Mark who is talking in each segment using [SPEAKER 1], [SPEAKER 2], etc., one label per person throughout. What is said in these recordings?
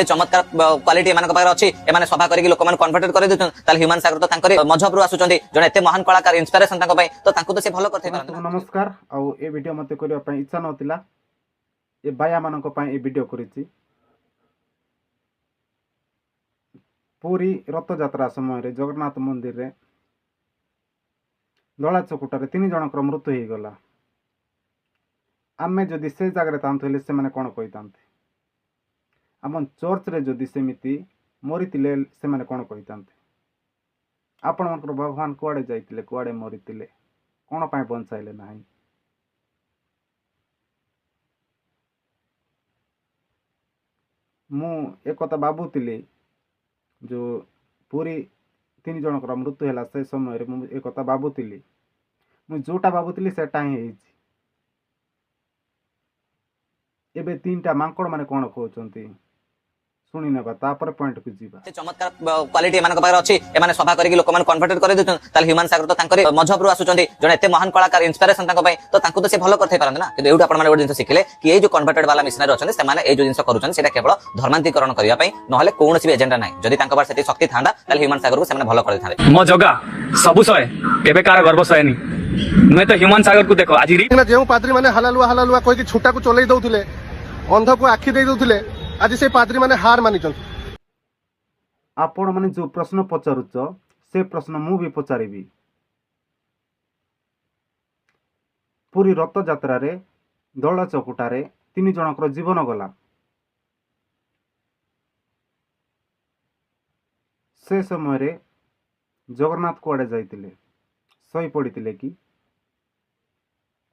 [SPEAKER 1] ଚମତ୍କାର କ୍ୱାଲିଟି ଏମାନଙ୍କ ପାଖରେ ଅଛି, ଏମାନେ ସଭା କରିକି ଲୋକମାନଙ୍କୁ କନଭର୍ଟେଡ କରିଦେଉଛନ୍ତି, ତାହେଲେ ହ୍ୟୁମାନ ସାଗର ତ ତାଙ୍କରି ମଜହବରୁ ଆସୁଛନ୍ତି। ଜଣେ ଏତେ ମହାନ କଳାକାର, ଇନ୍ସପିରେସନ ତାଙ୍କ ପାଇଁ, ତ ତାଙ୍କୁ ତ ସେ ଭଲ କରିଥାଇ ପାରନ୍ତି।
[SPEAKER 2] ନମସ୍କାର। ଆଉ ଏ ଭିଡ଼ିଓ ମୋତେ କରିବା ପାଇଁ ଇଚ୍ଛା ନଥିଲା, ଏ ବାୟାମାନଙ୍କ ପାଇଁ ଏ ଭିଡ଼ିଓ କରିଛି। ପୁରୀ ରଥଯାତ୍ରା ସମୟରେ ଜଗନ୍ନାଥ ମନ୍ଦିରରେ ଦଳା ଚକୁଟାରେ 3 ଜଣଙ୍କର ମୃତ୍ୟୁ ହେଇଗଲା। ଆମେ ଯଦି ସେ ଜାଗାରେ ଥାନ୍ତୁ ହେଲେ ସେମାନେ କ'ଣ କହିଥାନ୍ତେ? ଆମ ଚର୍ଚ୍ଚରେ ଯଦି ସେମିତି ମରିଥିଲେ ସେମାନେ କ'ଣ କହିଥାନ୍ତେ? ଆପଣମାନଙ୍କର ଭଗବାନ କୁଆଡ଼େ ଯାଇଥିଲେ, କୁଆଡ଼େ ମରିଥିଲେ, କ'ଣ ପାଇଁ ବଞ୍ଚାଇଲେ ନାହିଁ? ମୁଁ ଏକଥା ଭାବୁଥିଲି, ଯେଉଁ ପୁରୀ 3 ଜଣଙ୍କର ମୃତ୍ୟୁ ହେଲା ସେ ସମୟରେ ମୁଁ ଏକଥା ଭାବୁଥିଲି। ମୁଁ ଯେଉଁଟା ଭାବୁଥିଲି ସେଟା ହିଁ ହେଇଛି। ଏବେ 3ଟା ମାଙ୍କଡ଼ ମାନେ କ'ଣ କହୁଛନ୍ତି ଶୁଣି ନେବା, ତାପରେ ପଏଣ୍ଟକୁ ଯିବା।
[SPEAKER 1] ଚମତ୍କାର କ୍ୱାଲିଟି ଏମାନଙ୍କ ପାଖରେ ଅଛି, ଏମାନେ ସଭା କରିକି ଲୋକମାନଙ୍କୁ କନଭର୍ଟେଡ କରିଦେଉଛନ୍ତି, ତାହେଲେ ହ୍ୟୁମାନ ସାଗର ତ ତାଙ୍କରି ମଜହବରୁ ଆସୁଛନ୍ତି। ଜଣେ ଏତେ ମହାନ କଳାକାର, ଇନ୍ସପିରେସନ ତାଙ୍କ ପାଇଁ, ତ ତାଙ୍କୁ ତ ସେ ଭଲ କରିଥାଇ ପାରନ୍ତି ନା। କିନ୍ତୁ ଏଇଠୁ ଆପଣମାନେ ଗୋଟେ ଜିନିଷ ଶିଖିଲେ କି ଏଇ ଯୋଉ କନଭର୍ଟେଡ ବାଲା ମିଶନାରୀ ଅଛନ୍ତି, ସେମାନେ ଏଇ ଯୋଉ ଜିନିଷ କରୁଛନ୍ତି ସେଇଟା କେବଳ ଧର୍ମାନ୍ତରୀକରଣ କରିବା ପାଇଁ, ନହେଲେ କୌଣସି ବି ଏଜେଣ୍ଡା ନାହିଁ। ଯଦି ତାଙ୍କ ପାଖରେ ସେତିକି ଶକ୍ତି ଥାନ୍ତା ତାହେଲେ ହ୍ୟୁମାନ ସାଗରକୁ ସେମାନେ ଭଲ କରିଥାନ୍ତେ।
[SPEAKER 3] ମୋ ଜଗା ସବୁ ସହେ, କେବେ କାହାର ଗର୍ବ ସହେନି। ନୁହେଁ ତ ହ୍ୟୁମାନ ସାଗରକୁ ଦେଖ ଆଜି
[SPEAKER 4] ଯେଉଁ ପାଦ୍ରୀ ମାନେ ହାଲାଲୁଆ ହାଲାଲୁଆ କହିକି ଛୁଟାକୁ ଚଲେଇ ଦଉଥିଲେ, ଅନ୍ଧକୁ ଆଖି ଦେଇ ଦଉଥିଲେ, ଆଜି ସେ ପାଦ୍ରୀ ମାନେ ହାର ମାନିଛନ୍ତି।
[SPEAKER 2] ଆପଣମାନେ ଯେଉଁ ପ୍ରଶ୍ନ ପଚାରୁଛ ସେ ପ୍ରଶ୍ନ ମୁଁ ବି ପଚାରିବି। ପୁରୀ ରଥଯାତ୍ରାରେ ଦଳା ଚକୁଟାରେ 3 ଜଣଙ୍କର ଜୀବନ ଗଲା। ସେ ସମୟରେ ଜଗନ୍ନାଥ କୁଆଡ଼େ ଯାଇଥିଲେ? ଶୋଇ ପଡ଼ିଥିଲେ କି?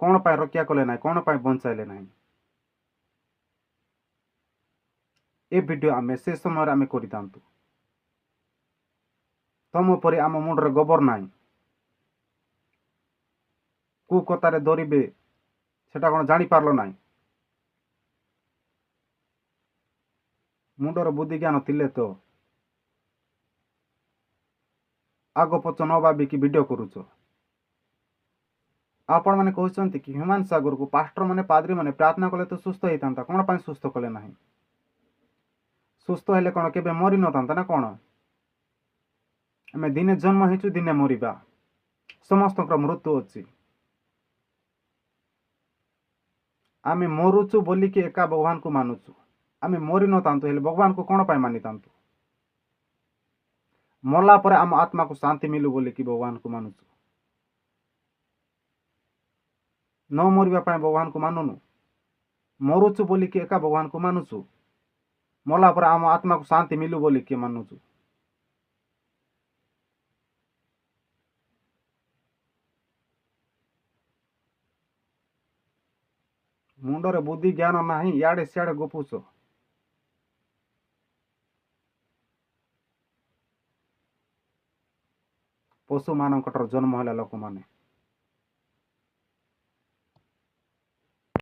[SPEAKER 2] କ'ଣ ପାଇଁ ରକ୍ଷା କଲେ ନାହିଁ? କ'ଣ ପାଇଁ ବଞ୍ଚାଇଲେ ନାହିଁ? ଏ ଭିଡ଼ିଓ ଆମେ ସେ ସମୟରେ ଆମେ କରିଥାନ୍ତୁ। ତମ ପରି ଆମ ମୁଣ୍ଡରେ ଗୋବର ନାହିଁ। କେଉଁ କଥାରେ ଧରିବେ ସେଟା କ'ଣ ଜାଣିପାରିଲ ନାହିଁ? ମୁଣ୍ଡର ବୁଦ୍ଧି ଜ୍ଞାନ ଥିଲେ ତ ଆଗ ପଛ ନ ଭାବିକି ଭିଡ଼ିଓ କରୁଛ। ଆପଣମାନେ କହୁଛନ୍ତି କି ହ୍ୟୁମାନ ସାଗରକୁ ପାଷ୍ଟର ମାନେ ପାଦ୍ରୀ ମାନେ ପ୍ରାର୍ଥନା କଲେ ତ ସୁସ୍ଥ ହେଇଥାନ୍ତା, କ'ଣ ପାଇଁ ସୁସ୍ଥ କଲେ ନାହିଁ? ସୁସ୍ଥ ହେଲେ କ'ଣ କେବେ ମରିନଥାନ୍ତା ନା କ'ଣ? ଆମେ ଦିନେ ଜନ୍ମ ହେଇଛୁ, ଦିନେ ମରିବା, ସମସ୍ତଙ୍କର ମୃତ୍ୟୁ ଅଛି। ଆମେ ମରୁଛୁ ବୋଲିକି ଏକା ଭଗବାନକୁ ମାନୁଛୁ। ଆମେ ମରିନଥାନ୍ତୁ ହେଲେ ଭଗବାନକୁ କ'ଣ ପାଇଁ ମାନିଥାନ୍ତୁ? ମଲା ପରେ ଆମ ଆତ୍ମାକୁ ଶାନ୍ତି ମିଳୁ ବୋଲିକି ଭଗବାନକୁ ମାନୁଛୁ। ନ ମରିବା ପାଇଁ ଭଗବାନକୁ ମାନୁନୁ, ମରୁଛୁ ବୋଲିକି ଏକା ଭଗବାନକୁ ମାନୁଛୁ। ମଲା ପରେ ଆମ ଆତ୍ମାକୁ ଶାନ୍ତି ମିଳୁ ବୋଲିକି ମାନୁଛୁ। ମୁଣ୍ଡରେ ବୁଦ୍ଧି ଜ୍ଞାନ ନାହିଁ, ଇଆଡ଼େ ସିଆଡ଼େ ଗପୁଛ। ପଶୁମାନଙ୍କଠାରୁ ଜନ୍ମ ହେଲା ଲୋକମାନେ।